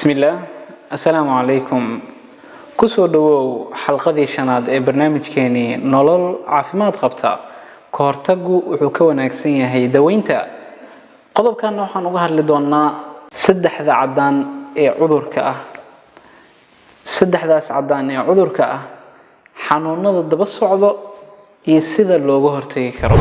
Bismillaah, assalaamu calaykum. Kusoo dhawow xalqadii shanaad ee barnaamijkeenii Nolol Caafimaad Qabta. Ka hortagu wuxuu ka wanaagsan yahay daweynta. Qodobkan waxaan uga hadli doonaa saddexda caddaan ee cudurka ah. Saddexdaas caddaan ee cudurka ah, xanuunada daba socdo iyo sida looga hortagi karo.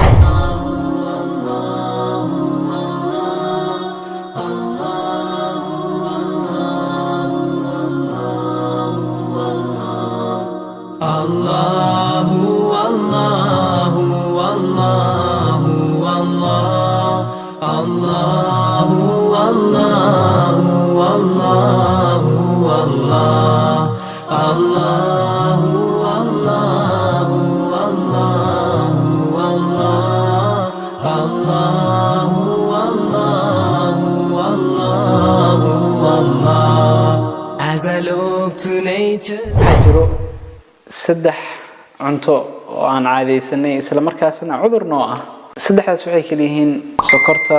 Allahu Allahu Allahu Allah Allahu Allahu Allahu Allah Allahu Allahu Allahu Allah Allahu Allahu Allahu Allah. As I look to nature. Waxaa jiro saddex cunto oo aan caadaysanay, isla markaasna cudur noo ah. Saddexdaas waxay kala yihiin sokorta,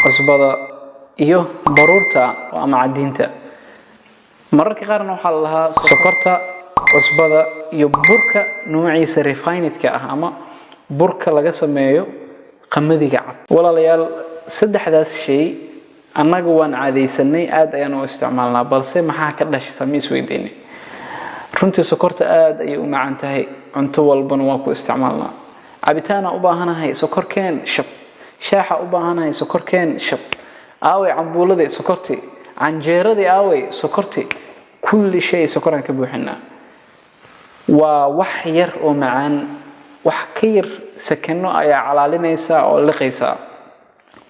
cusbada iyo baruurta ama cadiinta. Mararka qaarna waxaa la lahaa sokorta, cusbada iyo burka nuuciisa refinedka ah ama burka laga sameeyo qamadiga cad. Walaalayaal, saddexdaas shay annaga waan caadaysanay, aad ayaan u isticmaalnaa, balse maxaa ka dhashta ma isweydiinay? Runtii sokorta aad ayay u macaan tahay, cunto walbana waa ku isticmaalnaa. Cabitaana u baahanahay, sokorkeen shab. Shaaxa u baahanahay, sokorkeen shab. Aaway cambuuladii? Sokorti. Canjeeradii aaway? Sokorti. Kulli shay sokoraan ka buuxinaa. Waa wax yar oo macaan, wax ka yar sakano ayaa calaalinaysaa oo liqaysaa,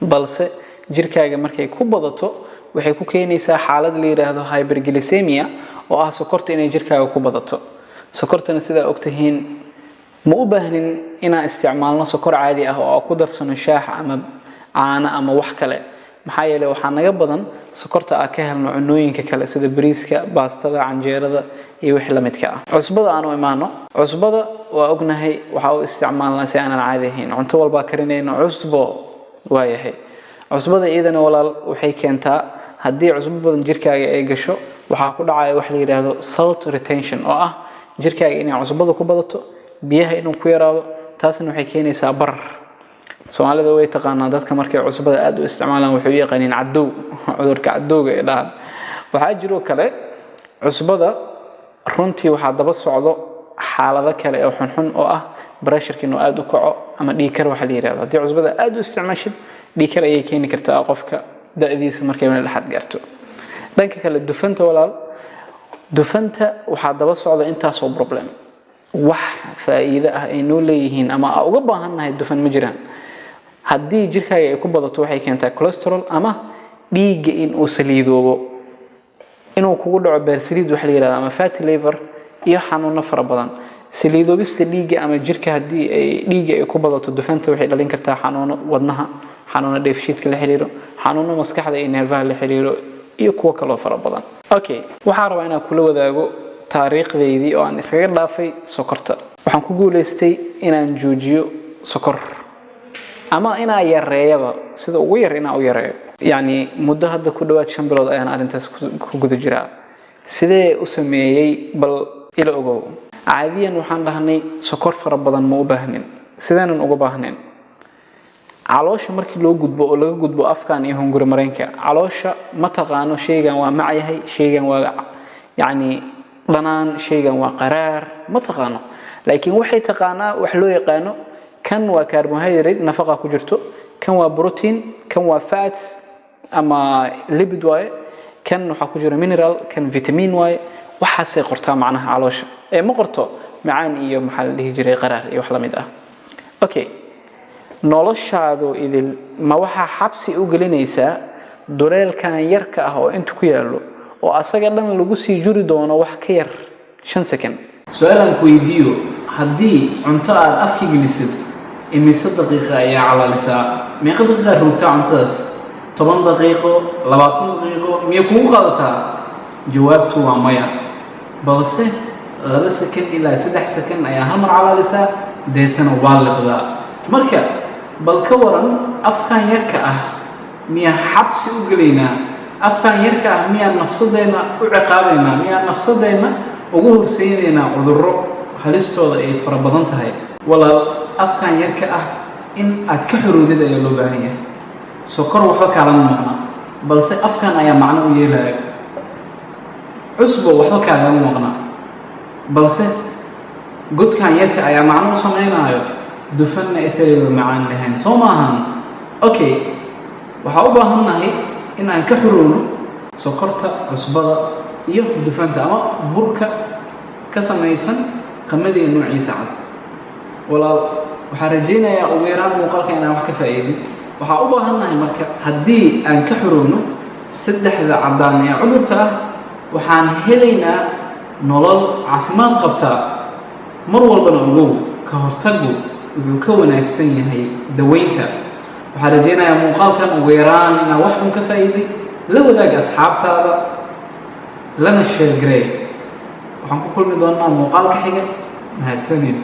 balse jirkaaga markay ku badato waxay ku keenaysaa xaalad la yidhaahdo hyperglycemia, oo ah sokorta inay jirkaaga ku badato. Sokortana sidaa ogtihiin ma u baahnin inaan isticmaalno sokor caadi ah oo aan ku darsano shaax ama caano ama wax kale. Maxaa yeelay, waxaa naga badan sokorta aan ka helno cunooyinka kale sida bariiska, baastada, canjeerada iyo wixii la midka ah. Cusbada aan u imaano. Cusbada waa ognahay, waxaa u isticmaalnaa si aanan caadi ahayn. Cunto walbaa karinayno, cusbo waayahay. Cusbada iyadana, walaal, waxay keentaa haddii cusbo badan jirkaaga ay gasho, waxaa ku dhacaya wax la yidhaahdo salt retention, oo ah jirkaaga inay cusbada ku badato, biyaha inuu ku yaraado. Taasna waxay keenaysaa barar. Soomaalida way taqaanaa, dadka markay cusbada aada u isticmaalaan waxay u yaqaaniin cadow, cudurka cadowga ay dhahaan. Waxaa jiroo kale cusbada runtii waxaa daba socdo xaalado kale oo xunxun, oo ah pressureka inuu aada u kaco ama dhiigkar waxa la yihahdo. Haddii cusbada aada u isticmaashid, dhiigkar ayay keeni kartaa qofka da'diisa markay meel dhexaad gaarto. Dhanka kale dufanta, walaal, dufanta waxaa daba socda intaasoo problem. Wax faa'iido ah ay noo leeyihiin ama aa uga baahannahay dufan ma jiraan. Haddii jirkaaga ay ku badato, waxay keentaa cholesterol ama dhiigga in uu saliidoobo, inuu kugu dhaco beer saliid waxa la yihahdo ama fatty liver iyo xanuuno fara badan. Saliidoobista dhiigga ama jirka haddii ay dhiigga ay ku badato dufanta, waxay dhalin kartaa xanuuno wadnaha, xanuuno dheefshiidka la xiriiro, xanuuno maskaxda iyo neerfaha la xiriiro iyo kuwo kaloo fara badan. Okay, waxaan rabaa inaan kula wadaago taariikhdeydii oo aan iskaga dhaafay sokorta. Waxaan ku guulaystay inaan joojiyo sokor ama inaa yareeyaba, sida ugu yar inaan u yareeyo. Yacni muddo hadda ku dhawaad 5 bilood ayaan arrintaas ku guda jiraa. Sidee u sameeyey? Bal ila ogow. Caadiyan waxaan dhahnay sokor fara badan ma u baahnin. Sideenan uga baahnayn? Caloosha markii loo gudbo oo laga gudbo afkan iyo hunguri mareenka, caloosha ma taqaano shaygan waa macyahay, shaygan waa yacni dhanaan, shaygan waa qaraar, ma taqaano. Laakiin waxay taqaanaa wax loo yaqaano kan waa carbohydrate, nafaqa ku jirto, kan waa protein, kan waa fats ama lipid waaye, kan waxaa ku jira mineral, kan vitamin waaye. Waxaasay qortaa macnaha caloosha, ee ma qorto macaan iyo maxaa la dhihi jiray qaraar iyo wax la mid ah. Okay, noloshaadu idil ma waxaa xabsi u gelinaysaa duleelkan yarka ah oo inta ku yaallo, oo asaga dhan lagu sii juri doono wax ka yar 5 second? Su-aalaan ku weydiiyo: haddii cunto aad afka gelisid, imise daqiiqa ayaa calaalisaa? Meeqa daqiiqaa rogtaa cuntadaas? 10 daqiiqo, 20 daqiiqo miyay kugu qaadataa? Jawaabtu waa maya. Balse 2 second ilaa 3 second ayaa hal mar calaalisaa, deetana waa liqdaa. Marka bal ka waran afkan yarka ah, miyaa xabsi u gelaynaa Afkan yarka ah miyaan nafsadeenna u ciqaabaynaa? Miyaan nafsadeenna ugu horseynaynaa cudurro halistooda ay fara badan tahay? Walaal, afkan yarka ah in aad ka xoroodid ayaa loo baahan yahay. Sokor waxba kaalama maqna, balse afkan ayaa macno u yeelaya. Cusbo waxba kaagama maqna, balse godkan yarka ayaa macno u sameynaayo. Dufanna isagayba macaan lahayn, soo maahan? Okay, waxaa u baahannahay in aan ka xorowno sokorta, cusbada iyo dufanta ama burka ka samaysan qamadiga noociisa cad. Walaal, waxaan rajaynayaa ugu yaraan muuqaalka inaan wax ka faa'iidin. Waxaa u baahannahay marka, haddii aan ka xorowno saddexda caddaan ee cudurka ah, waxaan helaynaa nolol caafimaad qabtaa. Mar walbana ogow, ka hortaggu wuxuu ka wanaagsan yahay daweynta. Waxaan rajaynayaa muuqaalkan ugu yaraan inaan wax un ka faa'iiday. La wadaag asxaabtaada, lana share garee. Waxaan ku kulmi doonnaa muuqaalka xiga. Mahadsanid.